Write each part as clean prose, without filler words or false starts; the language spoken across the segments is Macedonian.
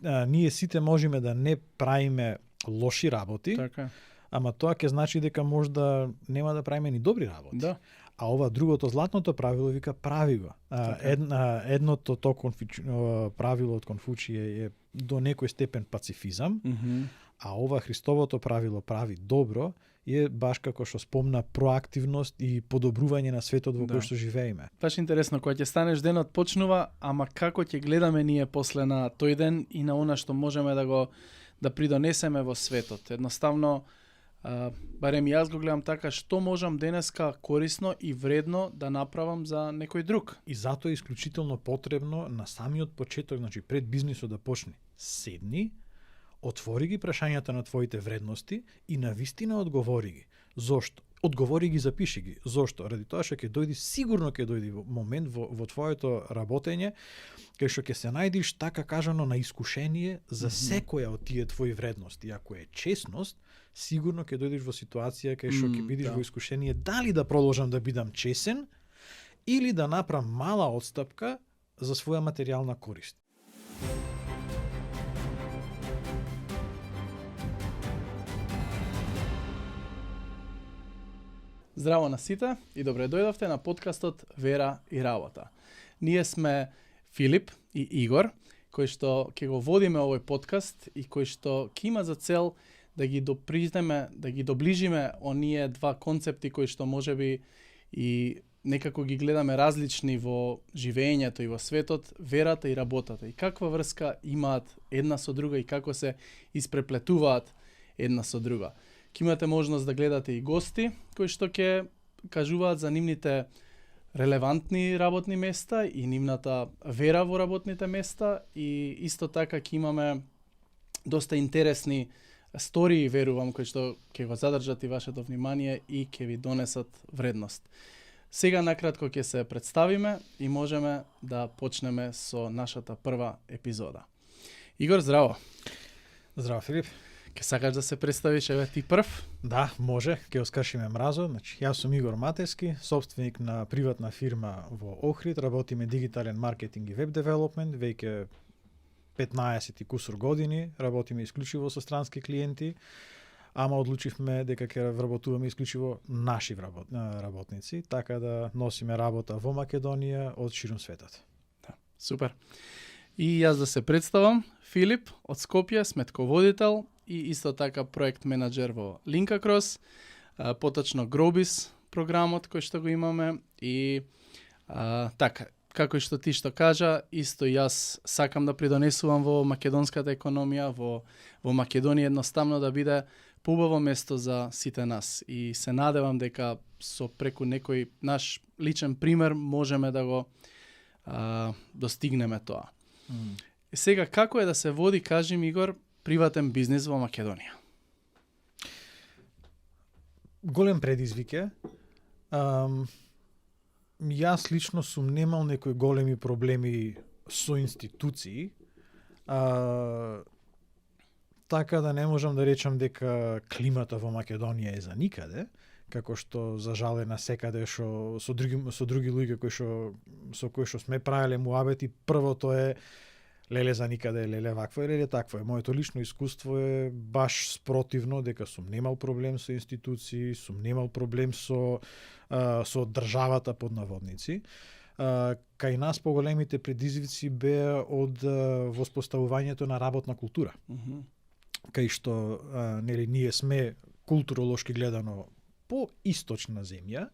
ние сите можеме да не правиме лоши работи, Така. ама тоа ќе значи дека можда нема да правиме ни добри работи. Да. А ова другото златното правило вика прави го. Едното то правило од Конфуција е до некој степен пацифизам, а ова Христовото правило прави добро е баш како што спомна проактивност и подобрување на светот во кој што живееме. Баш интересно, кога ќе станеш денот почнува, ама како ќе гледаме ние после на тој ден и на она што можеме да придонесеме во светот. Едноставно, барем јас го гледам така, што можам денеска корисно и вредно да направам за некој друг. И затоа е исклучително потребно на самиот почеток, значи пред бизнисот да почне, седни, отвори ги прашањата на твоите вредности и навистина одговори ги. Зошто? Одговори ги, запиши ги. Зошто? Ради тоа што ќе дојди, сигурно ќе дојди момент во твоето работење кај што ќе се најдиш, така кажано, на искушение за секоја од тие твои вредности. Ако е чесност, сигурно ќе дојдеш во ситуација кај што ќе бидеш во искушение дали да продолжам да бидам чесен или да направам мала отстапка за своја материјална корист. Здраво на сите и добре дојдовте на подкастот Вера и работа. Ние сме Филип и Игор, кои што ќе го водиме овој подкаст и кои што ќе има за цел да ги допризнеме, да ги доближиме оние два концепти кои што можеби и некако ги гледаме различни во живеењето и во светот, верата и работата. И каква врска имаат една со друга и како се испреплетуваат една со друга. Ќе имате можност да гледате и гости кои што ќе кажуваат за нивните релевантни работни места и нивната вера во работните места и исто така ќе имаме доста интересни стории, верувам, кои што ќе го задржат и вашето внимание и ќе ви донесат вредност. Сега накратко ќе се представиме и можеме да почнеме со нашата прва епизода. Игор, здраво. Здраво, Филип. Ке сакаш да се представиш, еве ти прв? Да, може, ќе оскршиме мразот. Значи, јас сум Игор Матевски, собственик на приватна фирма во Охрид, работиме дигитален маркетинг и веб девелопмент, веќе 15 и кусур години, работиме исклучиво со странски клиенти, ама одлучивме дека ќе вработуваме исклучиво наши работници, така да носиме работа во Македонија од ширум светот. Да, супер. И јас да се представам, Филип од Скопје, сметководител и исто така проект менаџер во Linkacross, поточно Growbiz програмот кој што го имаме и така, како и што ти што кажа, исто јас сакам да придонесувам во македонската економија, во Македонија едноставно да биде поубаво место за сите нас. И се надевам дека со преку некој наш личен пример можеме да го достигнеме тоа. И сега, како е да се води, кажи ми, Игор, приватен бизнис во Македонија? Голем предизвик е. Јас лично сум немал некои големи проблеми со институции, така да не можам да речам дека климата во Македонија е за никаде, како што за жал е насекаде што со други луѓе со кои што сме правеле муабети, првото е леле за никаде, леле вакво е, леле такво е. Моето лично искуство е баш спротивно, дека сум немал проблем со институции, сум немал проблем со државата под наводници. Кај нас поголемите предизвици беа од воспоставувањето на работна култура. Кај што нели ние сме културолошки гледано по источна земја,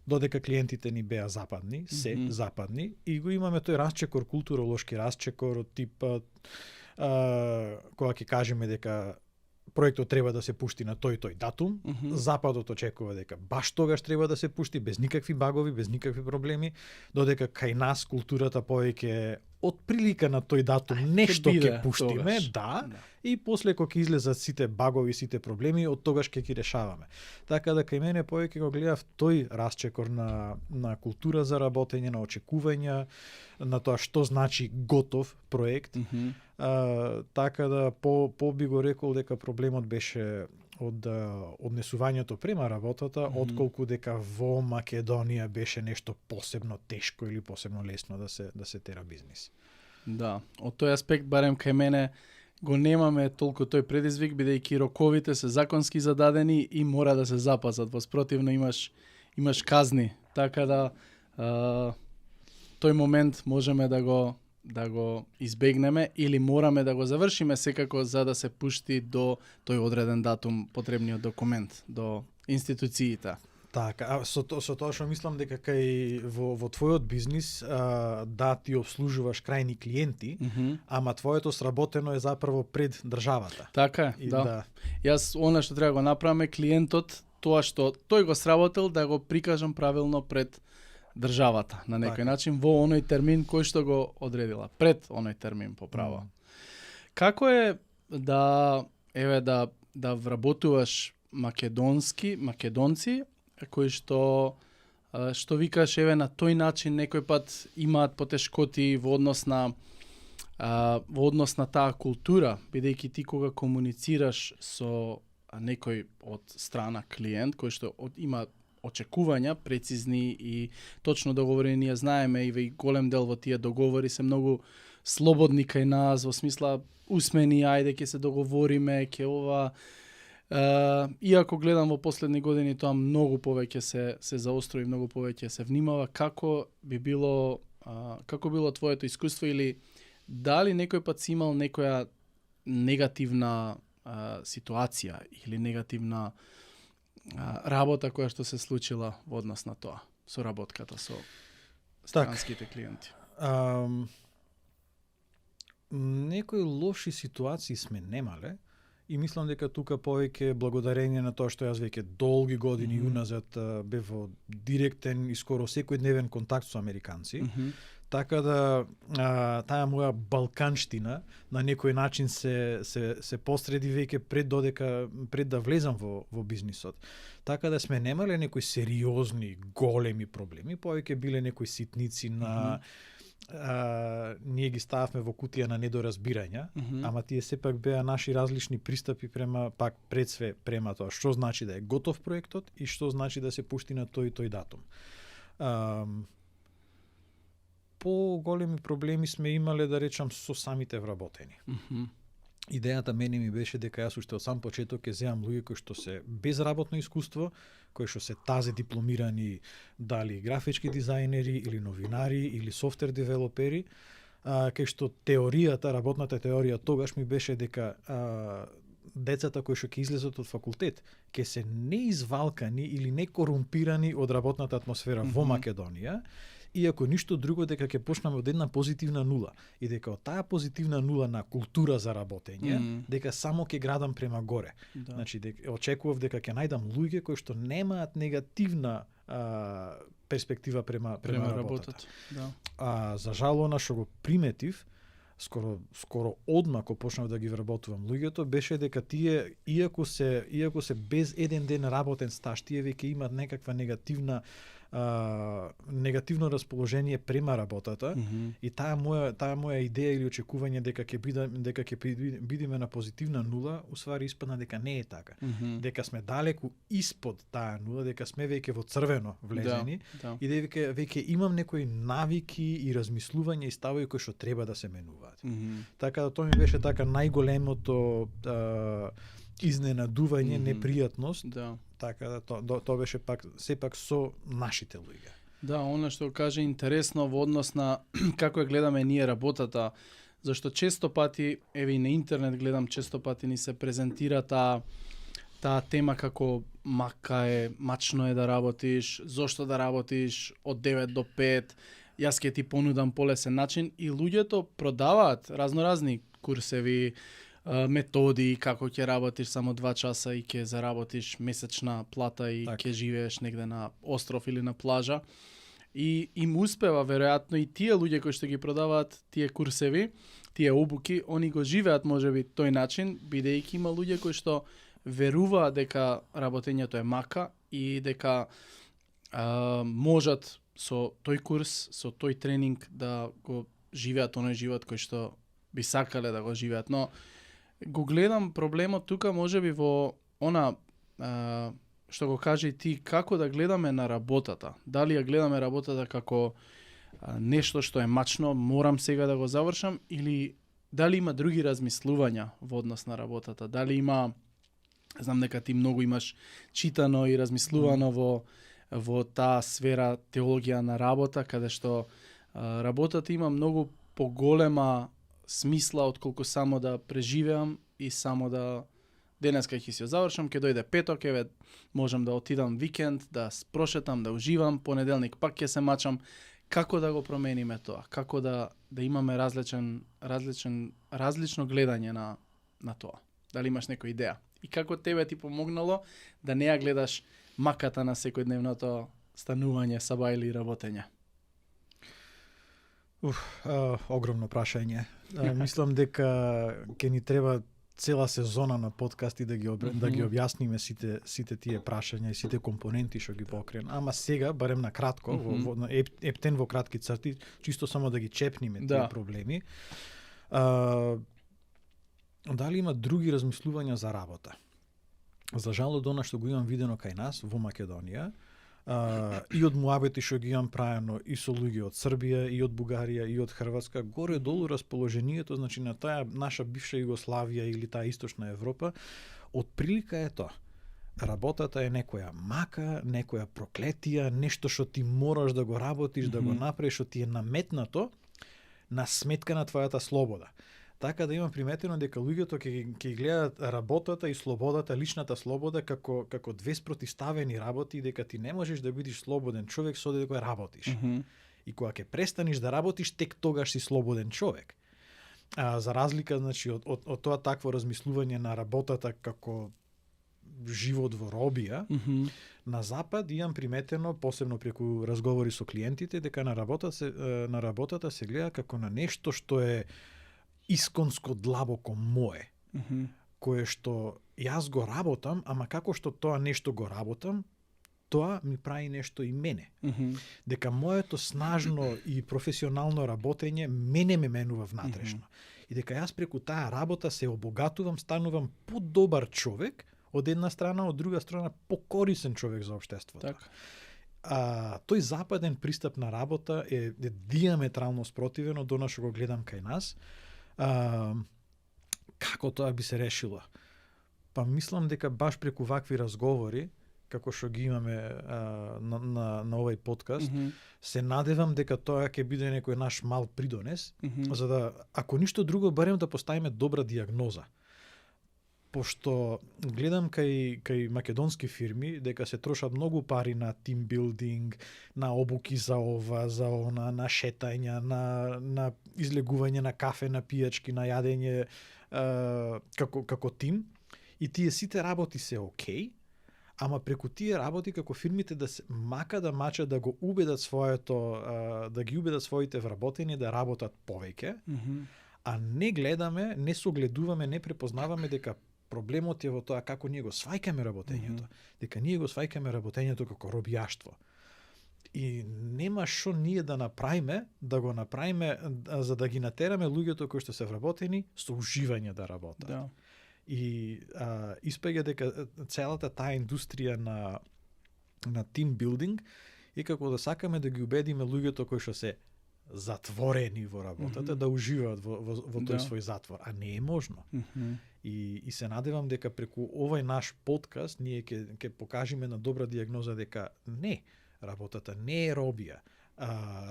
додека клиентите ни беа западни, западни, и го имаме тој расчекор, културолошки расчекор од типот кога ќе кажеме дека проектот треба да се пушти на тој датум, Западот очекува дека баш тогаш треба да се пушти, без никакви багови, без никакви проблеми, додека кај нас културата повеќе од прилика на тој датум нешто ќе пуштиме, да, и после кога ќе излезат сите багови, сите проблеми, од тогаш ќе ги решаваме. Така да кај мене повеќе го гледав тој расчекор на култура за работење, на очекувања, на тоа што значи готов проект. Така да по би го рекол дека проблемот беше од однесувањето према работата, отколку дека во Македонија беше нешто посебно тешко или посебно лесно да се тера бизнис. Да, од тој аспект барем кај мене го немаме толку тој предизвик, бидејќи роковите се законски зададени и мора да се запазат. Воспротивно имаш казни, така да тој момент можеме да го избегнеме или мораме да го завршиме секако за да се пушти до тој одреден датум потребниот документ до институциите. Така, со тоа што мислам дека кај во твојот бизнис да ти обслужуваш крајни клиенти, ама твоето сработено е заправо пред државата. Така е, да. Јас она што треба го направиме клиентот, тоа што тој го сработил да го прикажам правилно пред државата на некој начин во оној термин кој што го одредила, пред оној термин по право. Како е да вработуваш македонци кои што викаш на тој начин некој пат имаат потешкоти во однос на таа култура, бидејќи ти кога комуницираш со некој од страна клиент кој што има очекувања прецизни и точно договорени, ние знаеме и голем дел во тие договори се многу слободни кај нас, во смисла усмени, ајде ќе се договориме, ќе ова. Иако гледам во последни години тоа многу повеќе се заострои, многу повеќе се внимава. Како било твоето искуство или дали некој пат си имал некоја негативна ситуација или негативна работа која што се случила во однос на тоа, со работката со странските клиенти? Некои лоши ситуации сме немале и мислам дека тука повеќе благодарение на тоа што јас веќе долги години уназад бев во директен и скоро секојдневен контакт со американци. Така да таа моја балканштина на некој начин се постреди веќе пред да влезам во бизнисот. Така да сме немале некои сериозни, големи проблеми, повеќе биле некои ситници на ние ги стававме во кутија на недоразбирања, ама тие сепак беа наши различни пристапи пред све према тоа што значи да е готов проектот и што значи да се пушти на тој и тој датум. По-големи проблеми сме имале, да речам, со самите вработени. Идејата мене ми беше дека јас уште од сам почеток ќе земам луѓе кои што се без работно искуство, кои што се тазе дипломирани, дали графички дизајнери или новинари или софтвер девелопери, кај што работната теорија тогаш ми беше дека децата кои што ќе излезат од факултет ќе се неизвалкани или не корумпирани од работната атмосфера во Македонија, иако ништо друго дека ќе почнеме од една позитивна нула и дека од таа позитивна нула на култура за работење, дека само ќе градам према горе. Значи очекував дека ќе најдам луѓе кои што немаат негативна перспектива према работата. За жал она што го приметив скоро одма кога почнав да ги вработувам луѓето беше дека тие иако се без еден ден работен стаж, тие веќе имаат некаква негативно расположение према работата и таа моја идеја или очекување дека ќе бидеме на позитивна нула, усвари испадна дека не е така. Дека сме далеку испод таа нула, дека сме веќе во црвено влезени и дека веќе имам некои навики и размислување и ставови кои што треба да се менуваат. Така да тоа ми беше така најголемото изненадување, непријатност. Така да тоа беше сепак со нашите луѓе. Да, она што каже интересно во однос на како ја гледаме ние работата, зашто често пати, и на интернет гледам, често пати ни се презентира таа тема како мачно е да работиш, зошто да работиш од 9 до 5, јас ќе ти понудам полесен начин и луѓето продаваат разноразни курсеви, методи како ќе работиш само 2 часа и ќе заработиш месечна плата и ќе живееш негде на остров или на плажа. И им успева веројатно и тие луѓе кои што ги продаваат тие курсеви, тие обуки, они го живеат можеби тој начин, бидејќи има луѓе кои што веруваат дека работењето е мака и дека можат со тој курс, со тој тренинг да го живеат оној живот кој што би сакале да го живеат. Но го гледам проблемот тука можеби во она што го кажи ти, како да гледаме на работата. Дали ја гледаме работата како нешто што е мачно, морам сега да го завршам, или дали има други размислувања во однос на работата? Дали има, знам дека ти многу имаш читано и размислувано во таа сфера теологија на работа, каде што работата има многу поголема смисла отколку само да преживеам и само да денеска ќе си ја завршам, ќе дојде петок, еве можам да отидам викенд, да прошетам, да уживам, понеделник пак ќе се мачам. Како да го промениме тоа? Како да имаме различно гледање на тоа? Дали имаш некоја идеја? И како тебе ти помогнало да не ја гледаш маката на секојдневното станување, саба или работење? Огромно прашање. Мислам дека ќе ни треба цела сезона на подкасти да ги објасниме сите тие прашања и сите компоненти што ги покрен. Ама сега, барем на кратко, ептен во кратки црти, чисто само да ги чепниме тие проблеми. Дали има други размислувања за работа? За жал од она што го имам видено кај нас во Македонија, и од муабети што ги имам праено и со луѓе од Србија, и од Бугарија, и од Хрватска, горе-долу расположението, значи на таа наша бивша Југославија или таа источна Европа, од прилика е тоа. Работата е некоја мака, некоја проклетија, нешто што ти мораш да го работиш, да го направиш, што ти е наметнато на сметка на твојата слобода. Така да имам приметено дека луѓето ќе гледаат работата и слободата, личната слобода како две спротивставени работи, дека ти не можеш да бидеш слободен човек со дека работиш. И кога ќе престанеш да работиш, тек тогаш си слободен човек. За разлика, значи, од тоа такво размислување на работата како живот во робија, на запад имам приметено, посебно преку разговори со клиентите, дека на работата се гледа како на нешто што е исконско длабоко мое, кое што јас го работам, ама како што тоа нешто го работам, тоа ми прави нешто и мене. Дека моето снажно и професионално работење мене ме менува внатрешно. И дека јас преку таа работа се обогатувам, станувам подобар човек, од една страна, од друга страна покорисен човек за општеството. Тој западен пристап на работа е диаметрално спротивен од она што го гледам кај нас. Како тоа би се решило? Па мислам дека баш преку вакви разговори, како што ги имаме на овој подкаст, се надевам дека тоа ќе биде некој наш мал придонес, за да, ако ништо друго, барем да поставиме добра диагноза. Пошто гледам кај македонски фирми дека се трошат многу пари на тимбилдинг, на обуки за ова, за она, на шетања, на излегување на кафе, на пијачки, на јадење како тим. И тие сите работи се окей, ама преку тие работи како фирмите да се мачат да го убедат да ги убедат своите вработени да работат повеќе, а не согледуваме, не препознаваме дека проблемот е во тоа како ние го сваќаме работењето, дека ние го сваќаме работењето како робијаштво. И нема што ние да направиме, за да ги натераме луѓето кои што се вработени со уживање да работат. Да. И испаѓа дека целата таа индустрија на тимбилдинг е како да сакаме да ги убедиме луѓето кои што се затворени во работата да уживаат во тој свој затвор, а не е можно. И се надевам дека преку овој наш подкаст ние ќе покажеме на добра диагноза дека не, работата не е робија,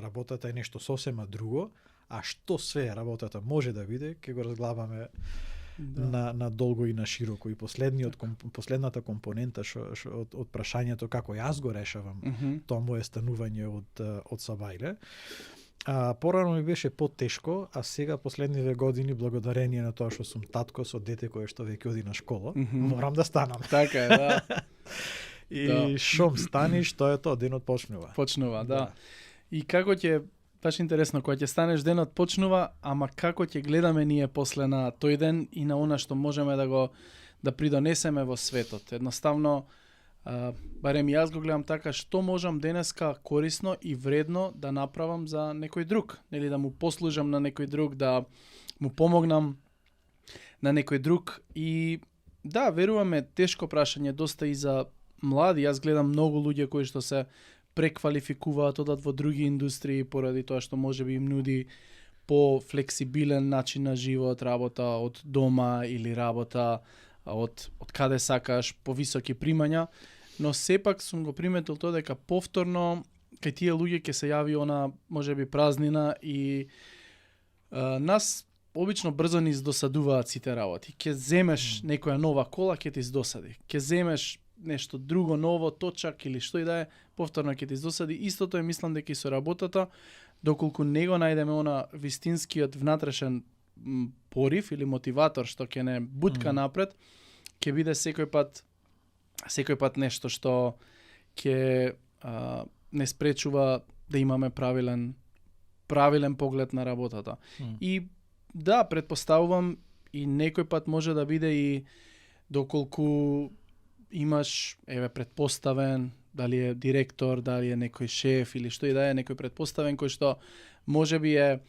работата е нешто сосема друго, а што све работата може да биде, ќе го разглабаме на долго и на широко. И последната компонента од прашањето како јас го решавам тоа мое станување од Сабајле, порано ми беше потешко, а сега последниве години, благодарение на тоа што сум татко со дете кое што веќе оди на школа, морам да станам. Така е, да. И шом станеш, тоа е тоа, денот почнува. Почнува, да. И како ќе, баш интересно, кога ќе станеш денот почнува, ама како ќе гледаме ние после на тој ден и на она што можеме да придонесеме во светот. Едноставно, барем јас го гледам така, што можам денеска корисно и вредно да направам за некој друг, нели, да му послужам на некој друг, да му помогнам на некој друг. И да, веруваме, тешко прашање, доста и за млади. Јас гледам многу луѓе кои што се преквалификуваат, одат во други индустрии поради тоа што можеби им нуди по-флексибилен начин на живот, работа од дома или работа од каде сакаш, повисоки примања, но сепак сум го приметил тоа дека повторно кај тие луѓе ќе се јави она можеби празнина и нас обично брзо ни издосадуваат сите работи. Ќе земеш некоја нова кола, ќе ти издосади. Ќе земеш нешто друго ново, точак или што и да е, повторно ќе ти издосади. Истото е, мислам дека и со работата, доколку не го најдеме она вистинскиот внатрешен порив или мотиватор што ќе не бутка напред, ќе биде секој пат нешто што ќе не спречува да имаме правилен поглед на работата. И да, предпоставувам и некој пат може да биде и доколку имаш предпоставен, дали е директор, дали е некој шеф или што и да е, некој предпоставен кој што можеби е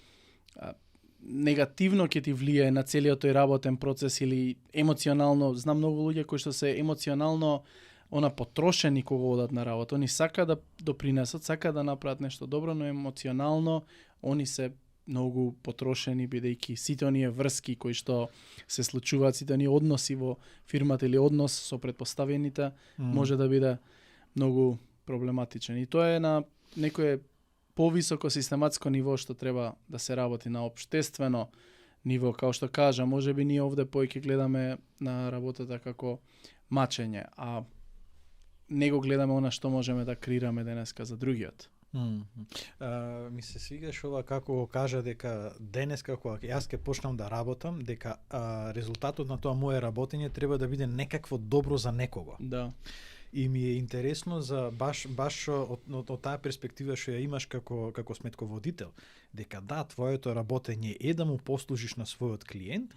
негативно ќе ти влијае на целиот тој работен процес или емоционално. Знам многу луѓе кои што се емоционално потрошени кога одат на работа. Они сака да допринесат, сака да направат нешто добро, но емоционално они се многу потрошени, бидејќи сите оние врски кои што се случуваат, сите оние односи во фирмата или однос со претпоставените, може да биде многу проблематичен. И тоа е на некое повисоко систематско ниво што треба да се работи на општествено ниво, као што кажа, можеби ние овде повеќе гледаме на работата како мачење, а не го гледаме она што можеме да креираме денеска за другиот. Ми се свигаш ова како го кажа дека денеска кога јас ќе почнам да работам, дека резултатот на тоа мое работење треба да биде некакво добро за некого. Да. И ми е интересно за баш од таа перспектива што ја имаш како сметководител, дека да, твоето работење е да му послужиш на својот клиент,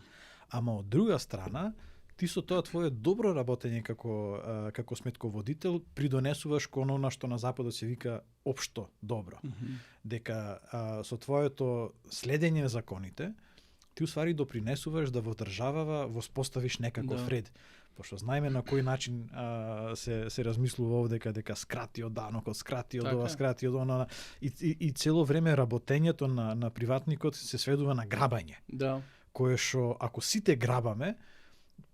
ама од друга страна ти со тоа твое добро работење како сметководител придонесуваш кон она што на западот се вика општо добро. Дека со твоето следење на законите ти усвари допринесуваш да во државава воспоставиш некаков ред. Пошто знаеме на кој начин се размислува овде дека скрати од данокот, скрати од ова, скрати од она и цело време работењето на приватникот се сведува на грабање. Да. Кое што ако сите грабаме,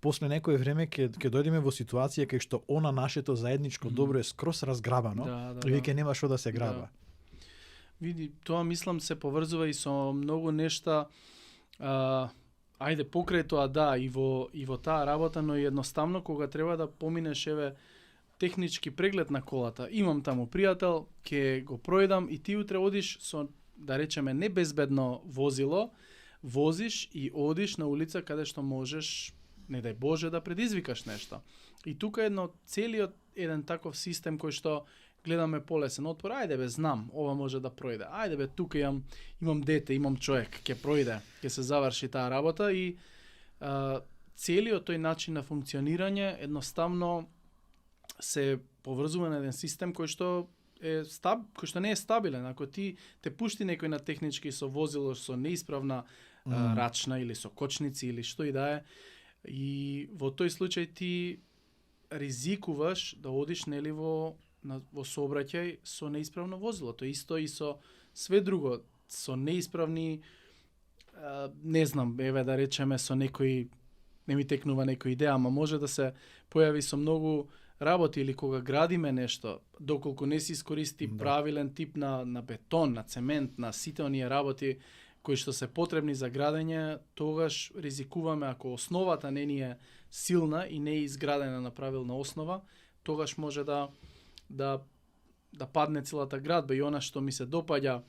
после некое време ќе дојдеме во ситуација кај што она нашето заедничко добро е скрос разграбано и веќе нема што да се граба. Види, тоа мислам се поврзува и со многу нешта. Ајде покрај тоа и во таа работа, но едноставно кога треба да поминеш технички преглед на колата. Имам таму пријател, ќе го пројдам и ти утре одиш со, да речеме, небезбедно возило, возиш и одиш на улица каде што можеш, не дај Боже, да предизвикаш нешто. И тука целиот еден таков систем кој што гледаме полесен отпор, ајде бе, знам, ова може да пројде. Ајде бе, тука имам дете, имам човек, ќе пројде, ќе се заврши таа работа и целиот тој начин на функционирање едноставно се поврзува на еден систем кој што не е стабилен. Ако ти те пушти некој на технички со возило со неисправна рачна или со кочници или што и да е, и во тој случај ти ризикуваш да одиш нели во сообраќај со неисправно возило. Тоа исто и со све друго, со неисправни не знам, да речеме со некој, не ми текнува некој идеја, ама може да се појави со многу работи или кога градиме нешто, доколку не се искористи правилен тип на бетон, на цемент, на сите оние работи кои што се потребни за градење, тогаш ризикуваме ако основата не ни е силна и не е изградена на правилна основа, тогаш може да падне целата градба. И она што ми се допаѓа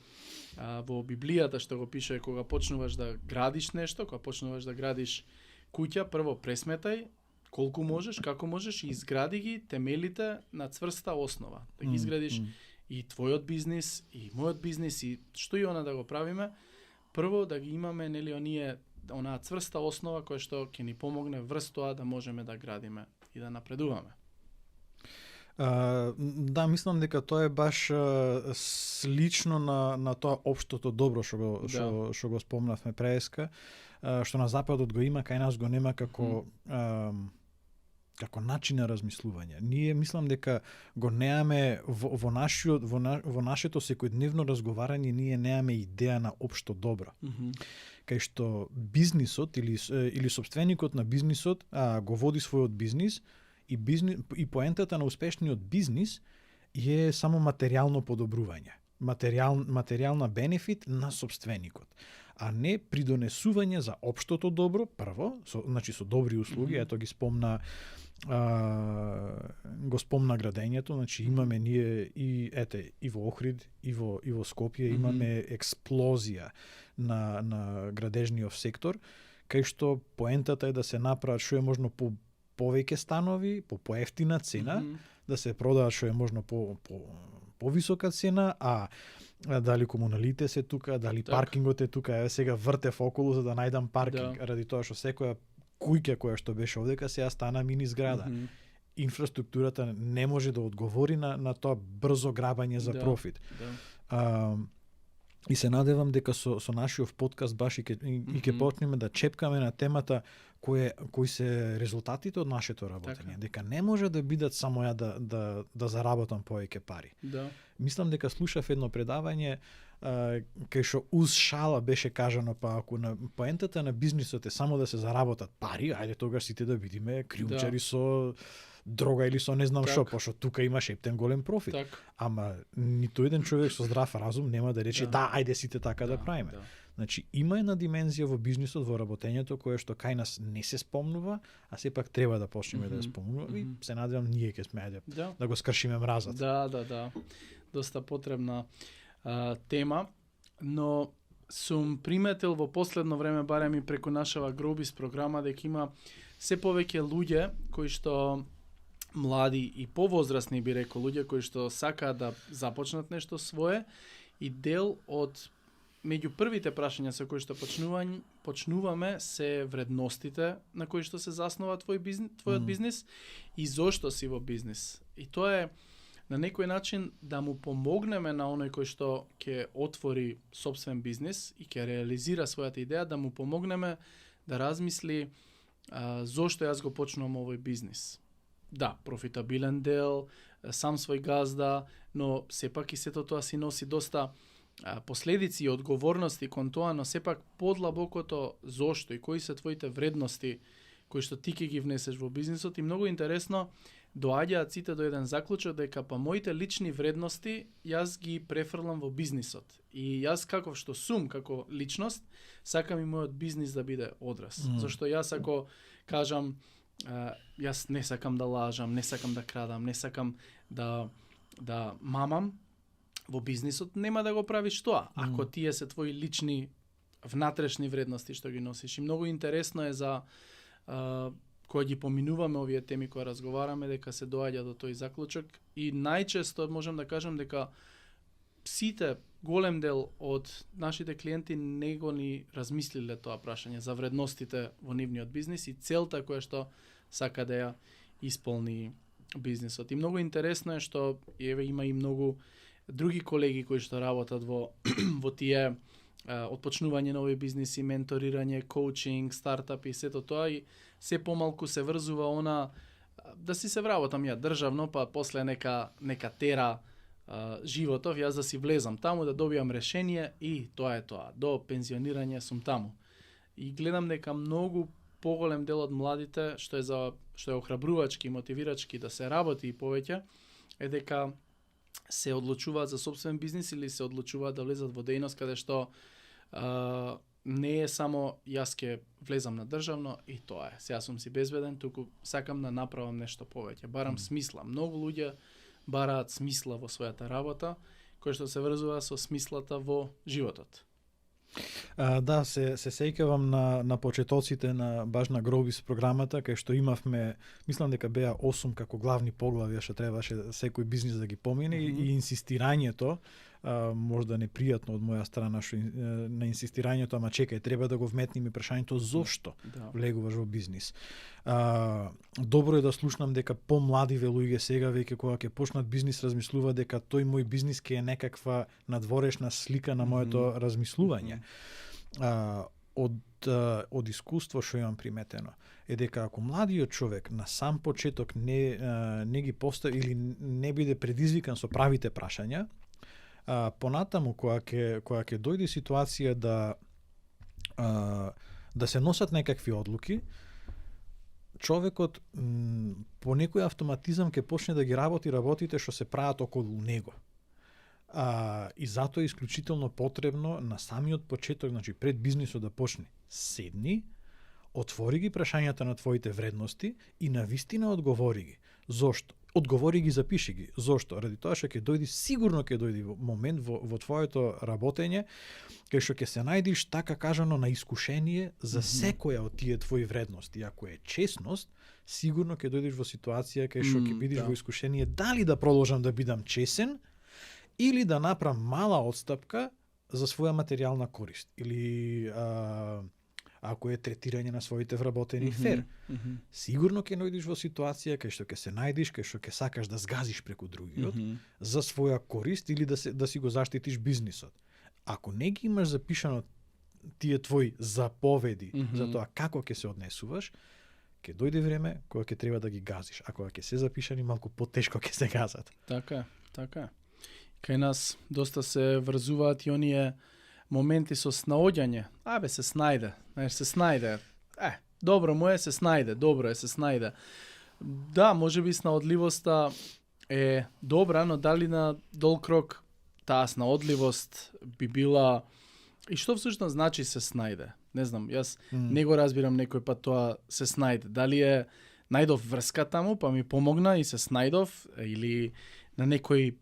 во Библијата што го пише, кога почнуваш да градиш нешто, кога почнуваш да градиш куќа, прво пресметај колку можеш, како можеш и изгради ги темелите на цврста основа. Да ги изградиш и твојот бизнис, и мојот бизнис, и што и она да го правиме, прво да ги имаме онаа цврста основа која што ќе ни помогне врз тоа да можеме да градиме и да напредуваме. Да, мислам дека тоа е баш слично на тоа општото добро што го спомнавме преска, што на западот го има, кај нас го нема како како начин на размислување. Ние мислам дека го неаме во нашето секојдневно разговарање, ние неаме идеја на општо добро. Кај што бизнисот или собственикот на бизнисот го води својот бизнис и поентата на успешниот бизнис е само материјално подобрување. Материјална бенефит на собственикот, а не придонесување за општото добро, прво, со добри услуги, ето ги спомна градењето, значи имаме ние и во Охрид, и во Скопје имаме експлозија на градежниот сектор, кај што поентата е да се направат што е можно по повеќе станови, по поевтина цена, да се продаат што е можно по повисока цена, а дали комуналите се тука, дали паркингот е тука, сега вртев околу за да најдам паркинг, ради тоа што секоја куќа која што беше овдека сега стана мини зграда. Инфраструктурата не може да одговори на тоа брзо грабање за профит. И се надевам дека со нашиот подкаст баш и ќе почнеме да чепкаме на темата кои се резултатите од нашето работење, дека не може да бидат само ја да заработам повеќе пари. Мислам дека слушав едно предавање кај што уз шала беше кажано, па ако поентата на бизнисот е само да се заработат пари, ајде тогаш сите да бидиме криумчари со дрога или со не знам што, пошто тука има шептен голем профит. Ама ниту еден човек со здрав разум нема да рече ајде сите така да правиме. Значи има една димензија во бизнисот, во работењето која што кај нас не се спомнува, а сепак треба да почнеме да ја спомнува и се надевам ние ќе сме да го скршиме мразот. Да. Доста потребна тема, но сум приметил во последно време, барем и преку нашава Гробис програма, дека има се повеќе луѓе кои што млади и повозрасни, би рекол, луѓе кои што сакаат да започнат нешто свое, и дел од меѓу првите прашања со кои што почнуваме се вредностите на кои што се заснова твојот бизнис и зошто си во бизнис. И тоа е на некој начин да му помогнеме на оној кој што ќе отвори сопствен бизнис и ќе реализира својата идеја, да му помогнеме да размисли зошто јас го почнувам овој бизнис. Да, профитабилен дел, сам свој газда, но сепак и сето тоа си носи доста последици и одговорности кон тоа, но сепак подлабокото зошто и кои се твоите вредности кои што ти ќе ги внесеш во бизнисот. И многу интересно доаѓаат сите до еден заклучок дека па моите лични вредности јас ги префрлам во бизнисот. И јас каков што сум како личност, сакам и мојот бизнис да биде одраз. Зашто јас ако кажам јас не сакам да лажам, не сакам да крадам, не сакам да мамам, во бизнисот нема да го правиш тоа, ако тие се твои лични внатрешни вредности што ги носиш. И многу интересно е за кога ги поминуваме овие теми, кога разговараме, дека се доаѓа до тој заклучок и најчесто можам да кажам дека сите, голем дел од нашите клиенти не го ни размислиле тоа прашање за вредностите во нивниот бизнис и целта која што сака да ја исполни бизнисот. И многу интересно е што има и многу други колеги кои што работат во тие отпочнување нови бизниси, менторирање, коучинг, стартапи и сето тоа, и се помалку се врзува она да си се вработам ја државно, па после нека тера животов, јас да си влезам таму, да добијам решение и тоа е тоа. До пензионирање сум таму. И гледам дека многу поголем дел од младите, што е охрабрувачки, мотивирачки да се работи и повеќе, е дека се одлучуваат за собствен бизнис или се одлучуваат да влезат во дејност каде што не е само јас ќе влезам на државно и тоа е. Сега сум си безбеден, туку сакам да направам нешто повеќе. Барам смисла. Многу луѓе бараат смисла во својата работа, кој што се врзува со смислата во животот. Да, се сеќавам на почетоците на баш на Гробис програмата, кај што имавме, мислам дека беа 8 како главни поглавија што требаше секој бизнис да ги помине и инсистирањето, можда непријатно од моја страна што на инсистирањето, ама чекај, треба да го вметнеме прашањето зошто влегуваш во бизнис. Добро е да слушнам дека помладиве луѓе сега веќе кога ќе почнат бизнис размислува дека тој мој бизнис ќе е некаква надворешна слика на моето размислување. од искуство што имам приметено е дека ако младиот човек на сам почеток не ги постави или не биде предизвикан со правите прашања, понатаму кога ќе дојде ситуација да се носат некакви одлуки, човекот по некој автоматизам ќе почне да ги работи работите што се прават околу него. И затоа е исклучително потребно на самиот почеток, значи пред бизнисот да почне, седни, отвори ги прашањата на твоите вредности и навистина одговори ги. Зошто? Одговори ги, запиши ги. Зошто? Ради тоа што сигурно ќе дојде момент во твоето работење кај што ќе се најдиш, така кажано, на искушение за секоја од тие твои вредности. Ако е чесност, сигурно ќе дојдеш во ситуација кај што ќе бидеш во искушение дали да продолжам да бидам чесен или да направам мала отстапка за своја материјална корист. Или ако е третирање на своите вработени фер. Сигурно ќе најдеш во ситуација кај што ќе се најдеш, кај што ќе сакаш да згазиш преку другиот за своја корист или да си го заштитиш бизнисот. Ако не ги имаш запишано тие твои заповеди за тоа како ќе се однесуваш, ќе дојде време кога ќе треба да ги газиш. А кога ќе се запишани, малку потешко ќе се газат. Така е. Кај нас доста се врзуваат и оние моменти со снаоѓање. Се снајде. Се снајде. Добро му е, се снајде. Добро е, се снајде. Да, можеби снаодливоста е добра, но дали на долг рок таа снаодливост би била... И што всушност значи се снајде? Не знам, јас не го разбирам некој пат тоа се снајде. Дали е најдов врска таму, па ми помогна и се снајдов, или на некој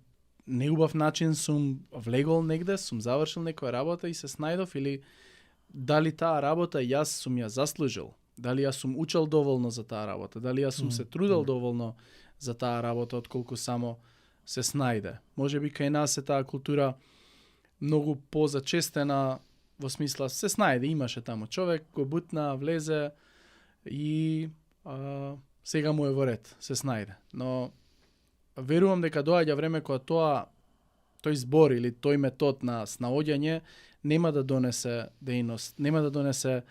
неубав начин сум влегол негде, сум завршил некоја работа и се снајдов, или дали таа работа јас сум ја заслужил, дали јас сум учел доволно за таа работа, дали јас сум се трудел доволно за таа работа, отколку само се снајде. Можеби кај нас е таа култура многу позачестена, во смисла се снајде, имаше таму човек, го бутна, влезе и сега му е во ред, се снајде. Но верувам дека доаѓа време кога тој збор или тој метод на снаоѓање нема да донесе дејност, нема да донесе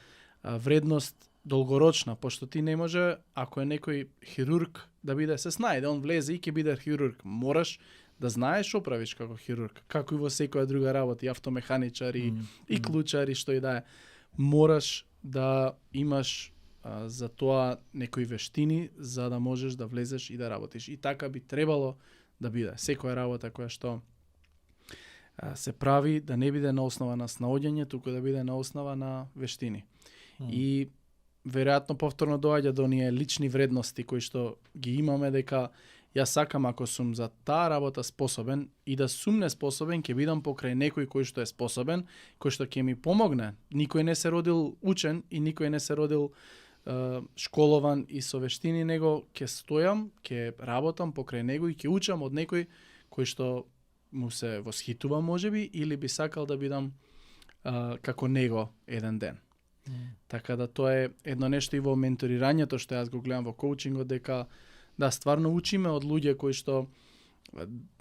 вредност долгорочна, пошто ти не може, ако е некој хирург, да биде се снајде, он влезе и ќе биде хирург. Мораш да знаеш што правиш како хирург, како и во секоја друга работа, и автомеханичар, и клучар, и што и да е. Мораш да имаш за тоа некои вештини за да можеш да влезеш и да работиш. И така би требало да биде. Секоја работа која што се прави да не биде на основа на снаоѓање, туку да биде на основа на вештини. И веројатно повторно доаѓа до оние лични вредности кои што ги имаме, дека јас сакам ако сум за таа работа способен и да сум неспособен, ќе бидам покрај некој кој што е способен, кој што ќе ми помогне. Никој не се родил учен и никој не се родил школован и со вештини, него ќе стојам, ќе работам покрај него и ќе учам од некој кој што му се восхитува можеби или би сакал да бидам како него еден ден. Така да тоа е едно нешто и во менторирањето што јас го гледам во коучингот, дека да, стварно учиме од луѓе кои што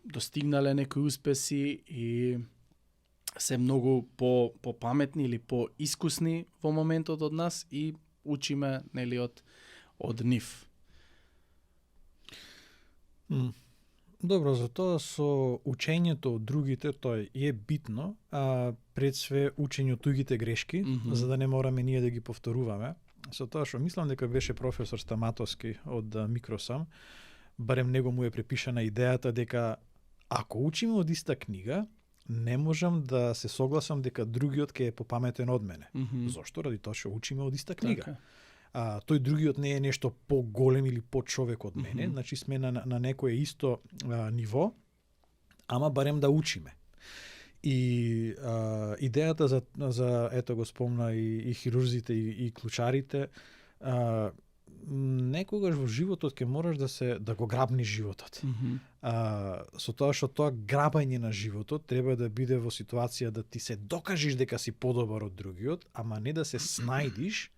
достигнале некои успеси и се многу по-паметни или по-искусни во моментот од нас и учиме, нели, од нив. Добро, затоа со учењето од другите, тоа е битно, пред све учење од тугите грешки, за да не мораме ние да ги повторуваме. Со тоа што мислам дека беше професор Стаматовски од Микросам, барем него му е препишана идејата дека ако учиме од иста книга, не можам да се согласам дека другиот ќе е попаметен од мене. Зошто? Ради тоа што учиме од иста книга. Така. Тој другиот не е нешто поголем или почовек од мене, значи сме на некое исто ниво, ама барем да учиме. И идејата за ето го спомна и хирурзите и клучарите, некогаш во животот ќе мораш да го грабниш животот. Со тоа што тоа грабање на животот треба да биде во ситуација да ти се докажеш дека си подобар од другиот, ама не да се снајдиш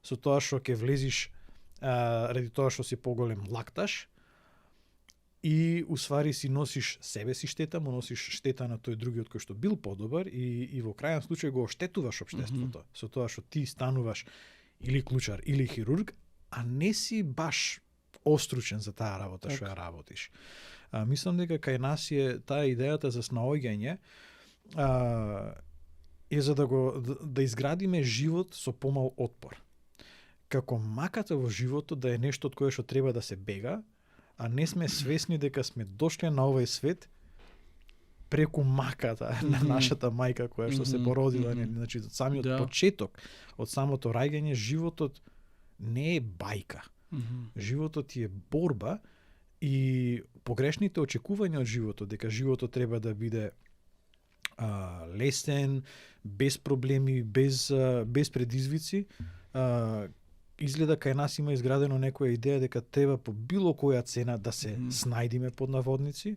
со тоа што ќе влезиш ради тоа што си поголем лакташ и усвари си носиш себе си штета, му носиш штета на тој другиот кој што бил подобар и во крајен случај го оштетуваш општеството со тоа што ти стануваш или клучар или хирург, а не си баш остручен за таа работа што ја работиш. Мислам дека кај нас е таа идејата за снаоѓање е за да изградиме живот со помал отпор. Како маката во животот да е нешто од кое што треба да се бега, а не сме свесни дека сме дошле на овој свет преку маката на нашата мајка која што се породила. Значи, од самиот почеток, од самото раѓање, животот не е бајка. Животот е борба и погрешните очекувања од животот, дека животот треба да биде лесен, без проблеми, без предизвици, изгледа кај нас има изградено некоја идеја дека треба по било која цена да се снајдиме под наводници,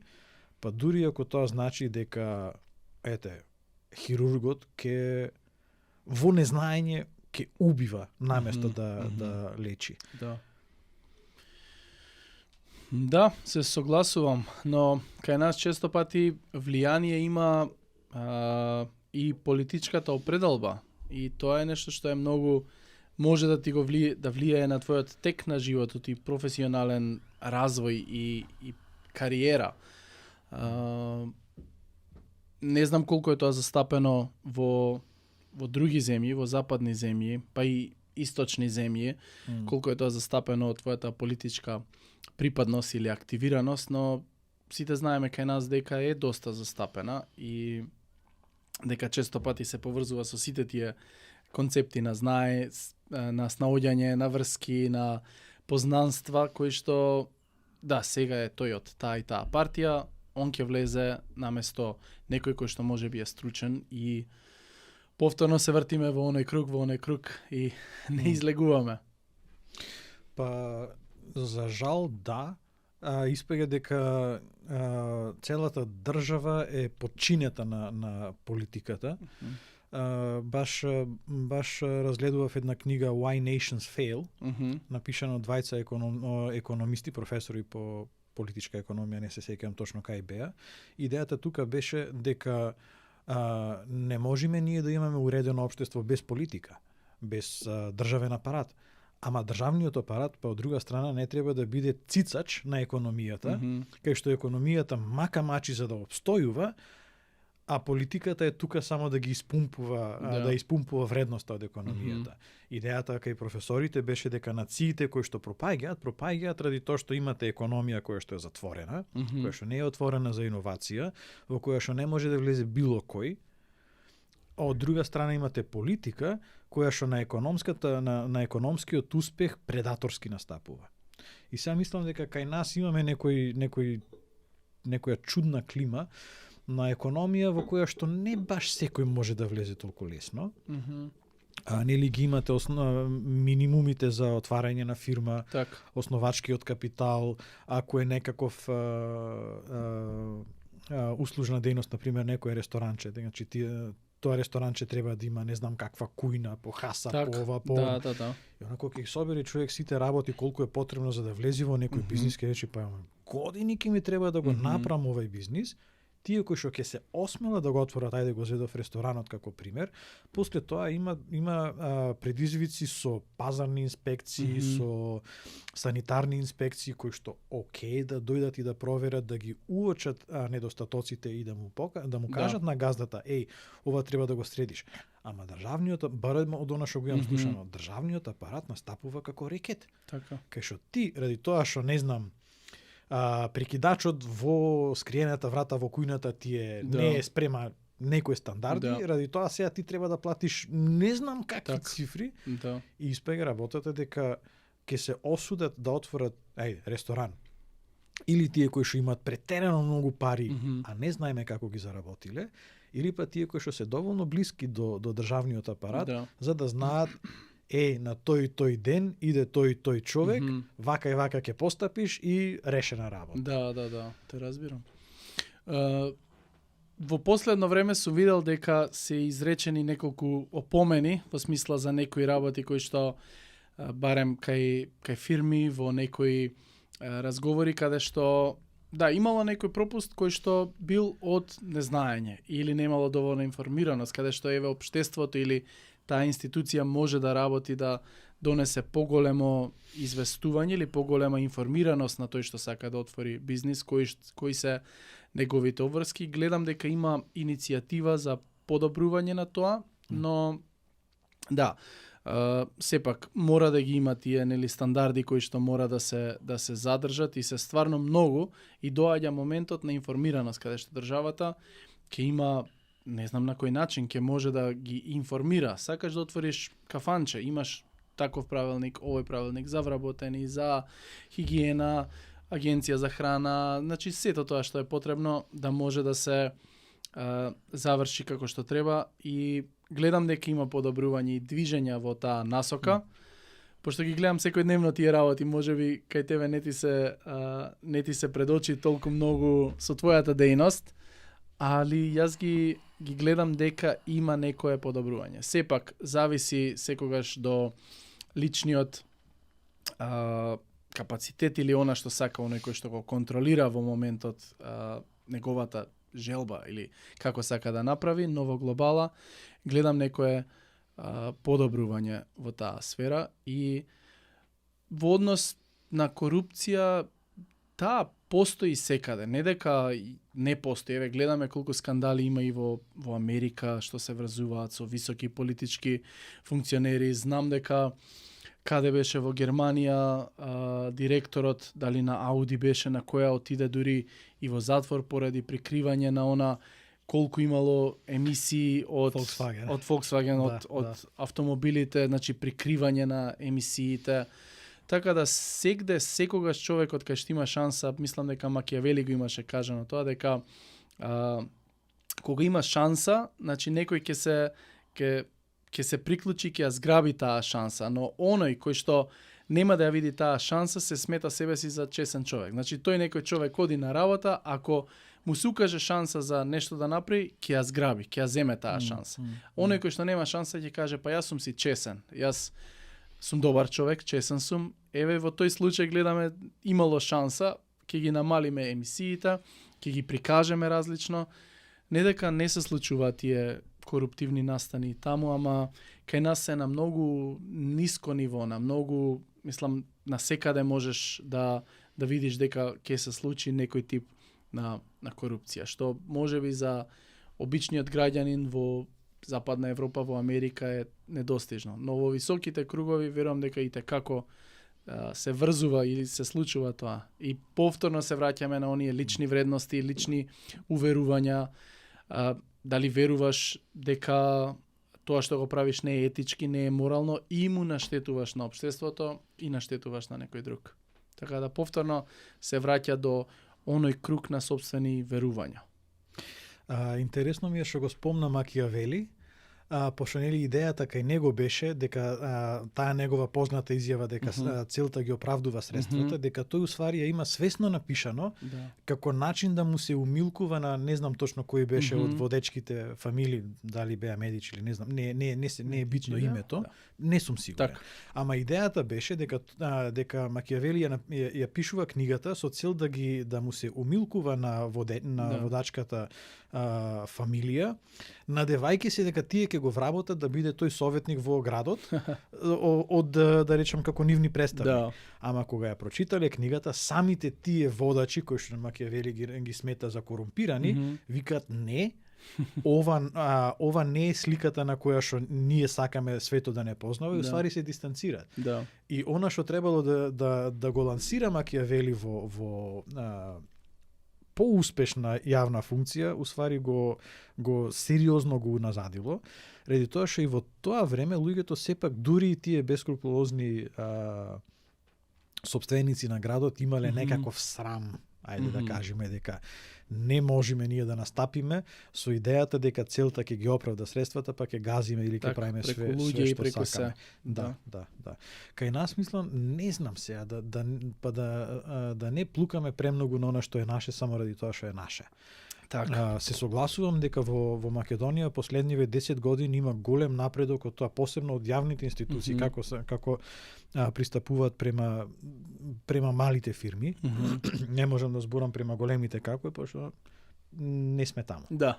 па дури ако тоа значи дека хирургот ке во незнаење ке убива наместо да лечи. Да, се согласувам, но кај нас често пати влијание има и политичката определба, и тоа е нешто што е многу може да ти го влијае на твојот тек на животот и професионален развој и кариера. Не знам колку е тоа застапено во други земји, во западни земји, па и источни земји, колку е тоа застапено од твојата политичка припадност или активираност, но сите знаеме кај нас дека е доста застапена и дека често пати се поврзува со сите тие концепти на знае, на снаоѓање, на врски, на познанства, кои што, сега е тој од таа и таа партија, он ќе влезе наместо некој кој што може би е стручен и повторно се вртиме во оној круг и не излегуваме. Па, за жал, испега дека целата држава е подчинета на политиката. Баш разгледував една книга Why Nations Fail, напишана од двајца економисти, професори по политичка економија, не се сеќавам точно кај беа. Идејата тука беше дека не можеме ние да имаме уредено општество без политика, без државен апарат. Ама државниот апарат, па од друга страна, не треба да биде цицач на економијата, кај што економијата мака-мачи за да обстојува, а политиката е тука само да ги испумпува, да испумпува вредноста од економијата. Идејата кај професорите беше дека нациите кои што пропаѓаат ради тоа што имате економија која што е затворена, која што не е отворена за иновација, во која што не може да влезе било кој, а од друга страна имате политика која што на економскиот успех предаторски настапува. И сега мислам дека кај нас имаме некоја чудна клима на економија во која што не баш секој може да влезе толку лесно. Нели ги имате минимумите за отварање на фирма, основачкиот капитал, ако е некаков услужна дејност, например некој ресторанче, значи тоа ресторанче треба да има не знам каква кујна, по хаса, по ова, по ова. И онако ќе собери човек сите работи колку е потребно за да влезе во некој бизнис, ќе рече па години ќе ми треба да го направам овој бизнис. Тие кои што ќе се осмела да го отворат, ајде го зедов ресторанот како пример, после тоа има предизвици со пазарни инспекции, со санитарни инспекции кои што да дојдат и да проверат, да ги уочат недостатоците и да му кажат на газдата, ова треба да го средиш. Ама државниот, барем од она што го имам слушано, државниот апарат настапува како рекет. Кај што ти, ради тоа што не знам, прекидачот во скриената врата во кујната ти не е спрема некои стандарди, ради тоа сега ти треба да платиш не знам какви цифри, и испега работата дека ќе се осудат да отворат ресторан. Или тие кои што имаат претерано многу пари, а не знаеме како ги заработиле, или па тие кои што се доволно блиски до државниот апарат, за да знаат на тој ден иде тој човек, вака и вака ќе постапиш и решена работа. Да, те разбирам. Во последно време сум видел дека се изречени неколку опомени во смисла за некои работи кои што барем кај фирми во некои разговори каде што да, имало некој пропуст кој што бил од незнаење или немало доволно информираност, каде што еве општеството или таа институција може да работи да донесе поголемо известување или поголема информираност на тој што сака да отвори бизнис, кои се неговите обврски. Гледам дека има иницијатива за подобрување на тоа, но да, сепак мора да ги има тие стандарди кои што мора да се задржат и се стварно многу и доаѓа моментот на информираност каде што државата ќе има, не знам на кој начин, ќе може да ги информира. Сакаш да отвориш кафанче, имаш таков правилник, овој правилник за вработени, за хигиена, агенција за храна, значи сето тоа што е потребно да може да се заврши како што треба и гледам дека има подобрување и движења во таа насока. Пошто ги гледам секојдневно тие работи, можеби кај тебе не ти се предочи толку многу со твојата дејност, али јас ги гледам дека има некое подобрување. Сепак зависи секогаш до личниот капацитет или она што сака оној кој што го контролира во моментот неговата желба или како сака да направи, но во глобала гледам некое подобрување во таа сфера и во однос на корупција таа постои секаде, не дека не постои. Еве гледаме колку скандали има и во Америка што се врзуваат со високи политички функционери. Знам дека каде беше во Германија директорот, дали на Ауди беше, на која отиде дури и во затвор поради прикривање на она колку имало емисии од Volkswagen, од автомобилите, значи прикривање на емисиите. Така да секогаш човекот кај што има шанса, мислам дека Макијавели го имаше кажано тоа, дека кога има шанса, значи некој ќе се приклучи, ќе ја зграби таа шанса, но оној кој што нема да ја види таа шанса, се смета себе си за чесен човек. Значи тој некој човек оди на работа, ако му се укаже шанса за нешто да направи, ќе ја зграби, ќе ја земе таа шанса. Оној кој што нема шанса ќе каже, па јас сум си чесен, јас сум добар човек, чесен сум. Еве во тој случај гледаме имало шанса, ќе ги намалиме емисиите, ќе ги прикажеме различно. Не дека не се случуваат тие коруптивни настани таму, ама кај нас се на многу ниско ниво, на многу, мислам, на секаде можеш да видиш дека ќе се случи некој тип на корупција, што можеби за обичниот граѓанин во Западна Европа, во Америка е недостижно. Но во високите кругови верувам дека и како се врзува или се случува тоа. И повторно се враќаме на оние лични вредности, лични уверувања, дали веруваш дека тоа што го правиш не е етички, не е морално и му наштетуваш на општеството и наштетуваш на некој друг. Така да повторно се враќа до оној круг на сопствени верувања. Интересно ми е што го спомна Макијавели, пошто нели идејата кај него беше дека таа негова позната изјава дека целта ги оправдува средствата, дека тој усвари ја има свесно напишано како начин да му се умилкува на не знам точно кој беше од водечките фамилии, дали беа Медичи или не знам, не е битно името, не сум сигурен. Ама идејата беше дека Макијавели ја пишува книгата со цел да му се умилкува на водачката фамилија, надевајќи се дека тие ќе го вработат да биде тој советник во градот од да речам како нивни представи. Ама кога ја прочитале книгата, самите тие водачи кои што Макијавели ги смета за корумпирани, викаат не, ова не е сликата на која што ние сакаме светот да не познава, и уствари се дистанцираат. И она што требало да го лансира Макијавели во поуспешна јавна функција, уствари го сериозно го уназадило, ради тоа што и во тоа време луѓето сепак, дури и тие бескрупулозни сопственици на градот, имале некаков срам, ајде да кажеме дека не можеме ние да настапиме со идејата дека целта ќе ги оправда средствата, па ќе газиме или ќе правиме све што сакаме. Да. Кај нас мислам, не знам сега да не плукаме премногу на она што е наше само ради тоа што е наше. Така. Се согласувам дека во Македонија последниве 10 години има голем напредок од тоа, посебно од јавните институции, како пристапуваат према малите фирми. Не можам да зборам према големите како е, пошто не сме таму. Да.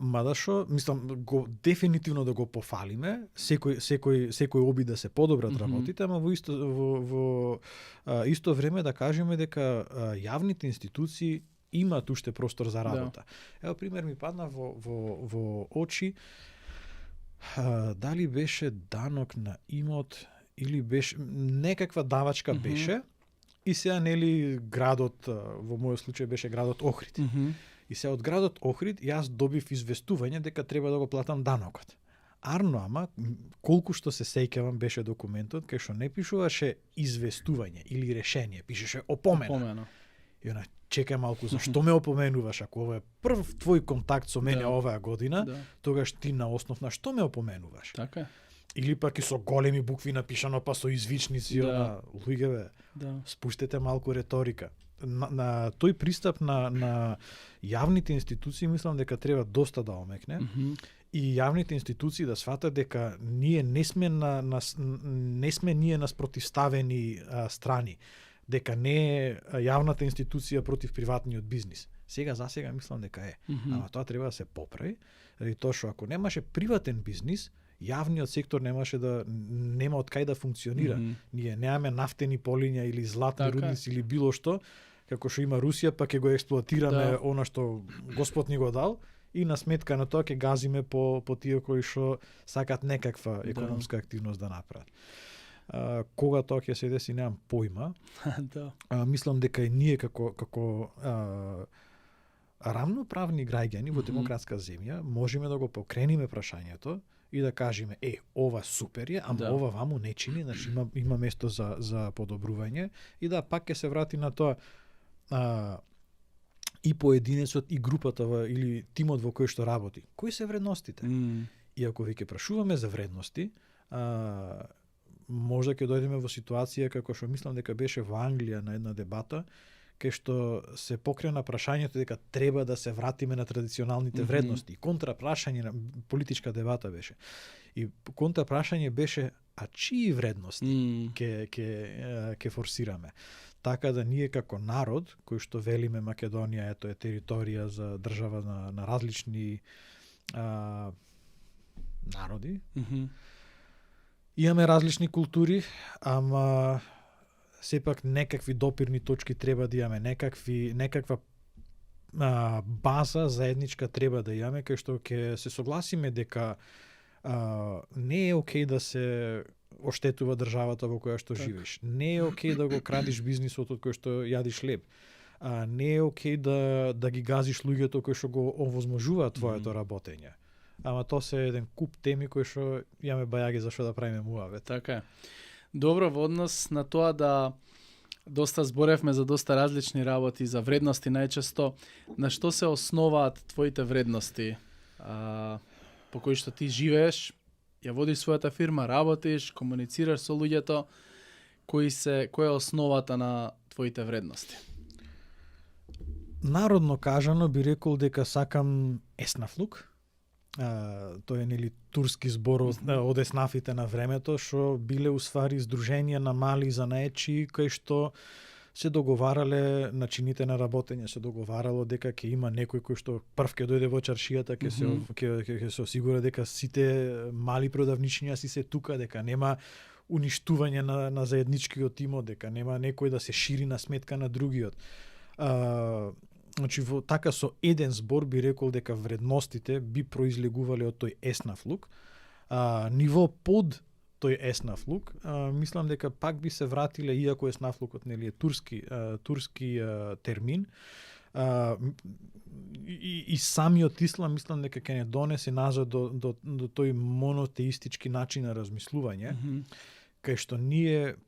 Мада шо, мислам, дефинитивно да го пофалиме, секој обид да се подобрат работите, ама во исто време да кажеме дека јавните институции имаат уште простор за работа. Ево пример ми падна во очи, дали беше данок на имот или беше некаква давачка беше, и сега нели градот, во мојот случај беше градот Охрид. И се од градот Охрид јас добив известување дека треба да го платам данокот. Арно, ама колку што се сеќавам беше документот кај што не пишуваше известување или решение, пишеше опомена. И она, чекај малку, зашто ме опоменуваш? Ако ова е прв твој контакт со мене оваа година, тогаш ти на основ на што ме опоменуваш? Така е. Или пак и со големи букви напишано, па со извичници, луѓе, спуштете малку реторика. На тој пристап на јавните институции мислам дека треба доста да омекне, и јавните институции да сватат дека ние не сме ние на спротивставени страни, дека не е јавната институција против приватниот бизнис. Засега мислам дека е. Ама тоа треба да се поправи, заради тоа што ако немаше приватен бизнис, јавниот сектор нема од кај да функционира. Ние немаме нафтени полиња или златни рудници или било што, како што има Русија, па ќе го експлоатираме она што Господ ни го дал, и на сметка на тоа ќе газиме по тие кои што сакат некаква економска активност да направат. Кога тоа ќе се деси, немам појма. Мислам дека и ние како рамноправни граѓани во демократска земја можеме да го покрениме прашањето и да кажеме, ова супер е, ама ова ваму не чини, значи има место за подобрување, и пак ќе се врати на тоа и поединецот и групата или тимот во кој што работи. Кои се вредностите? И ако веќе прашуваме за вредности, можда ќе дојдеме во ситуација како што мислам дека беше во Англија на една дебата, кај што се покрена прашањето дека треба да се вратиме на традиционалните вредности. Контрапрашање на политичка дебата беше. И контрапрашање беше, а чии вредности ќе форсираме? Така да ние како народ, кој што велиме Македонија е територија за држава на различни народи, имаме различни култури, ама сепак некакви допирни точки треба да имаме, некаква база заедничка треба да имаме, кај што ќе се согласиме дека не е окей да се оштетува државата во која што живееш. Не е окей да го крадиш бизнисот од кој што јадиш леб. Не е окей да ги газиш луѓето кои што го овозможуваат твоето работење. Ама тоа се еден куп теми кои што имаме бајаги за што да правиме муавет. Така е. Добро, во однос на тоа да доста зборевме за доста различни работи, за вредности најчесто, на што се основаат твоите вредности по кои што ти живееш, ја водиш својата фирма, работиш, комуницираш со луѓето, која е основата на твоите вредности? Народно кажано би рекол дека сакам еснафлук. Тој е нели турски збор од еснафите на времето, што биле уствари здруженија на мали занаечи кои што се договарале начините на работење, се договарало дека ќе има некој кој што прв ќе дојде во чаршијата, ќе се осигура дека сите мали продавничња си се тука, дека нема уништување на заедничкиот имот, дека нема некој да се шири на сметка на другиот. Значи, така со еден збор би рекол дека вредностите би произлегувале од тој еснафлук. Ниво под тој еснафлук, мислам дека пак би се вратиле, иако еснафлукот нели е турски термин, и самиот ислам мислам дека ќе не донесе назад до тој монотеистички начин на размислување, кај што ние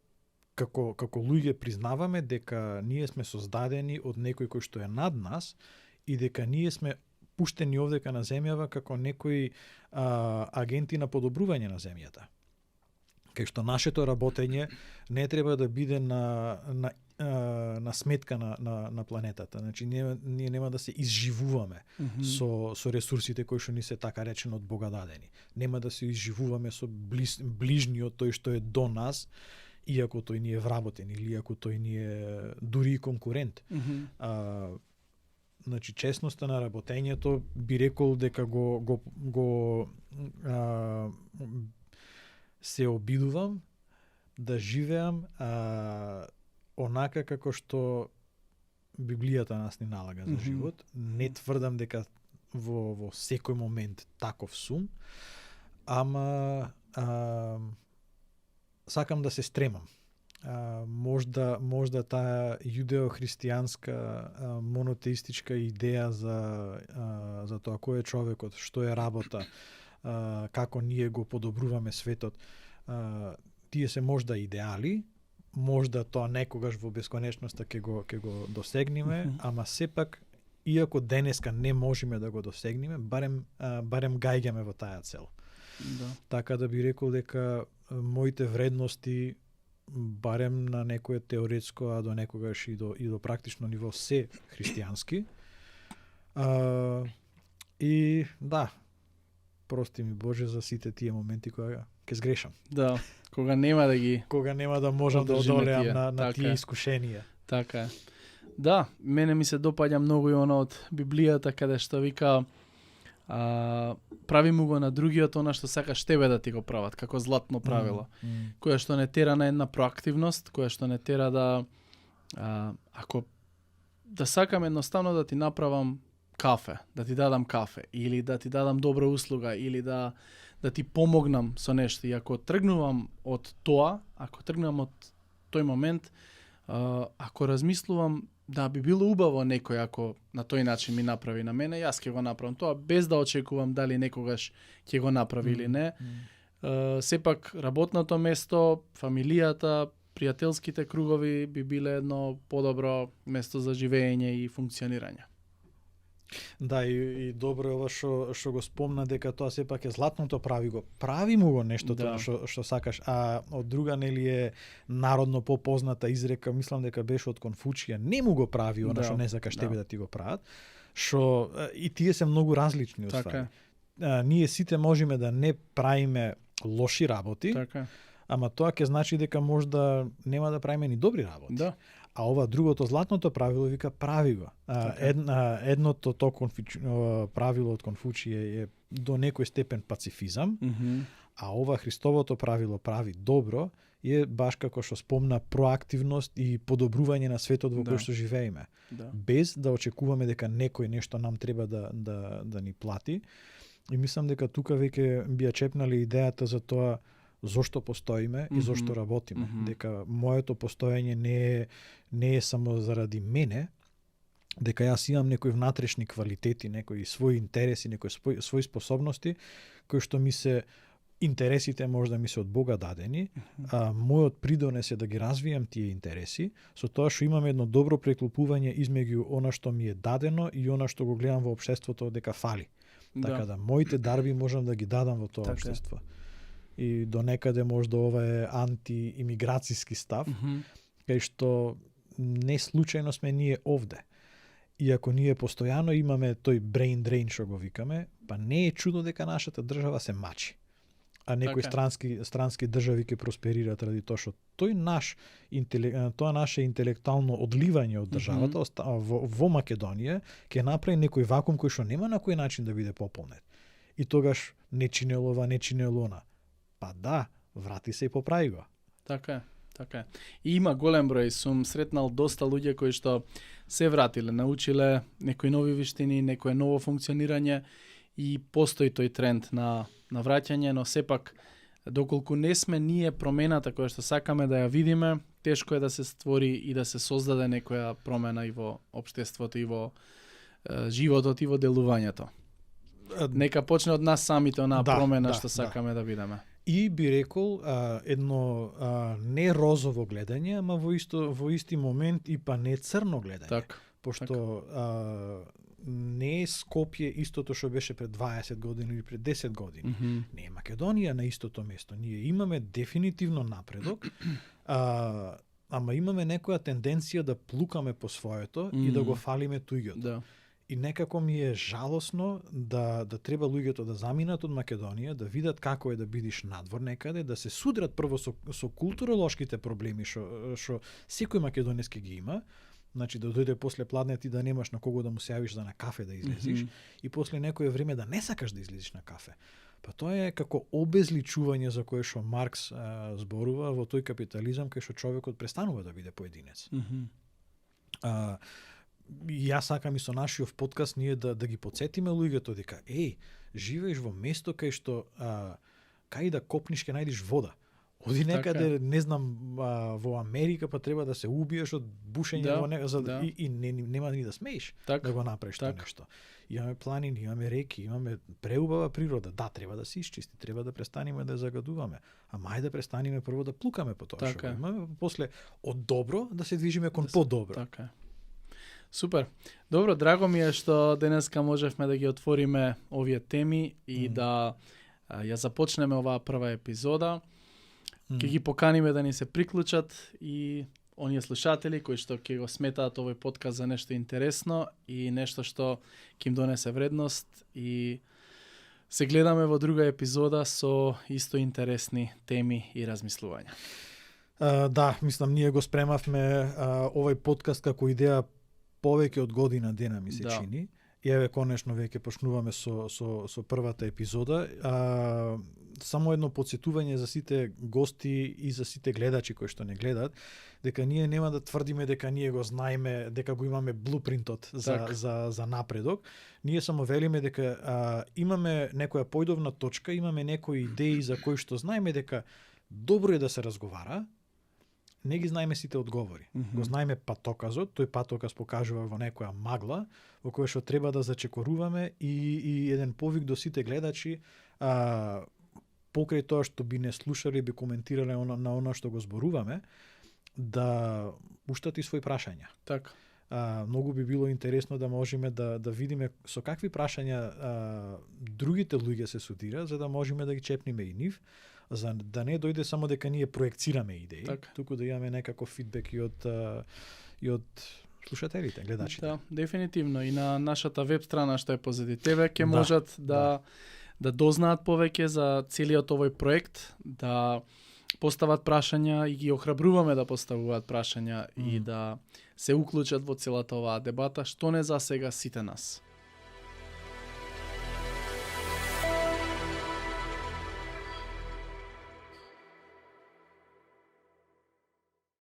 како луѓе признаваме дека ние сме создадени од некој кој што е над нас и дека ние сме пуштени овдека на земјава како некои агенти на подобрување на земјата. Кај што нашето работење не треба да биде на на сметка на планетата. Значи ние нема да се изживуваме со ресурсите кои што ни се така речено од Бога дадени. Нема да се изживуваме со ближниот тој што е до нас, иако тој ни е вработен или иако тој ни е дури и конкурент. Значи честноста на работењето би рекол дека го се обидувам да живеам онака како што Библијата нас ни налага за живот. Не тврдам дека во секој момент таков сум, ама сакам да се стремам. Можда таа јудео-христијанска монотеистичка идеја за тоа кој е човекот, што е работа, како ние го подобруваме светот, тие се можда идеали, можда тоа некогаш во бесконечноста ќе го досегнеме, ама сепак иако денеска не можеме да го досегнеме, барем гаѓаме во таа цел. Да. Така да би рекол дека моите вредности барем на некое теоретско, а до некогаш и до практично ниво се христијански. И да, прости ми Боже за сите тие моменти кога ќе сгрешам. Да, кога нема да можам да одолеам на така тие искушенија. Така е. Да, мене ми се допаѓа многу и оно од Библијата каде што вика прави му го на другиот она што сакаш тебе да ти го прават, како златно правило, која што не тера на една проактивност, која што не тера да ако да сакам едноставно да ти направам кафе, да ти дадам кафе или да ти дадам добра услуга или да ти помогнам со нешто, и ако тргнувам од тоа, ако тргнувам од тој момент, ако размислувам да би било убаво некој ако на тој начин ми направи на мене, јас ќе го направам тоа без да очекувам дали некогаш ќе го направи или не. Сепак работното место, фамилијата, пријателските кругови би биле едно подобро место за живење и функционирање. Да, и добро е ова што го спомна дека тоа сепак е златното прави му го нешто тоа што сакаш, а од друга нели е народно попозната изрека, мислам дека беше од Конфуција, не му го прави она што не сакаш тебе да ти го прават, што и тие се многу различни уствари. Ние сите можеме да не правиме лоши работи, ама тоа ќе значи дека можда нема да правиме ни добри работи. Да. А ова другото златното правило вика прави го. Едното правило од Конфуција е до некој степен пацифизам, а ова Христовото правило прави добро е баш како што спомна проактивност и подобрување на светот во кој што живееме. Без да очекуваме дека некој нешто нам треба да ни плати. И мислам дека тука веќе би ја чепнале идејата за тоа зошто постоиме и зошто работиме. Дека моето постоење не е само заради мене, дека јас имам некои внатрешни квалитети, некои своји интереси, некои своји способности, кои што ми се интересите можда ми се од Бога дадени, а мојот придонес е да ги развијам тие интереси, со тоа што имам едно добро преклопување измеѓу она што ми е дадено и она што го гледам во општеството дека фали. Така да моите дарби можам да ги дадам во тоа општество. И до некаде можда ова е анти-имиграцијски став, кај што не случајно сме ние овде. Иако ние постојано имаме тој brain drain што го викаме, па не е чудо дека нашата држава се мачи. А некои странски држави ќе просперираат ради тоа што тоа наше интелектуално одливање од државата во Македонија ќе направи некој вакуум кој што нема на кој начин да биде пополнет. И тогаш не чинело ова, не чинело она. Па да, врати се и поправи го. Така е. И има голем број, сум сретнал доста луѓе кои што се вратиле, научиле некои нови виштини, некое ново функционирање и постои тој тренд на враќање, но сепак доколку не сме ние промената која што сакаме да ја видиме, тешко е да се створи и да се создаде некоја промена и во општеството и во животот и во делувањето. Нека почне од нас самите онаа промена што сакаме да видиме. И би рекол едно не розово гледање, ама во исти момент и па не црно гледање. Пошто не е Скопје истото што беше пред 20 години или пред 10 години. Не е Македонија на истото место. Ние имаме дефинитивно напредок. ама имаме некоја тенденција да плукаме по своето и да го фалиме туѓото. Да. И некако ми е жалосно да треба луѓето да заминат од Македонија, да видат како е да бидиш надвор некаде, да се судрат прво со културолошките проблеми што секој македонески ги има. Значи да дојде после пладне ти да немаш на кого да му се јавиш за на кафе да излезиш и после некое време да не сакаш да излезиш на кафе. Па тоа е како обезличување за кое што Маркс зборува во тој капитализам кај што човекот престанува да биде поединец. Јас сакам и со нашиот подкаст ние да ги потсетиме луѓето дека живееш во место кај што кај да копниш ќе најдеш вода. Оди некаде, не знам, во Америка па треба да се убиеш од бушење во и нема ни да смееш да го направиш тоа нешто. Имаме планини, имаме реки, имаме преубава природа. Да, треба да се исчисти, треба да престанеме да загадуваме. Ама ајде да престанеме прво да плукаме по тоа што имаме, после од добро да се движиме кон подобро. Така. Супер. Добро, драго ми е што денеска можевме да ги отвориме овие теми и да ја започнеме оваа прва епизода. Ќе ги поканиме да ни се приклучат и оние слушатели кои што ќе го сметаат овој подкаст за нешто интересно и нешто што ќе им донесе вредност и се гледаме во друга епизода со исто интересни теми и размислувања. Да, мислам, ние го спремавме овој подкаст како идеја повеќе од година дена ми се чини. И еве конечно веќе почнуваме со првата епизода. Само едно подсетување за сите гости и за сите гледачи кои што не гледаат, дека ние нема да тврдиме дека ние го знаеме, дека го имаме блупринтот за напредок. Ние само велиме дека имаме некоја појдовна точка, имаме некои идеи за кои што знаеме дека добро е да се разговара. Не ги знаеме сите одговори. Го знаеме патоказот, тој патоказ покажува во некоја магла, во која што треба да зачекоруваме и еден повик до сите гледачи, покрај тоа што би не слушале, би коментирале на она што го зборуваме, да уштат и своји прашања. Така. Многу би било интересно да можеме да видиме со какви прашања другите луѓе се судира, за да можеме да ги чепниме и нив, за да не дојде само дека ние проекцираме идеи, туку да имаме некаков фидбек и од слушателите, гледачите. Да, дефинитивно. И на нашата веб страна што е позади тебе ќе можат да дознаат повеќе за целиот овој проект, да постават прашања и ги охрабруваме да поставуваат прашања и да се уклучат во целата оваа дебата, што не засега сите нас.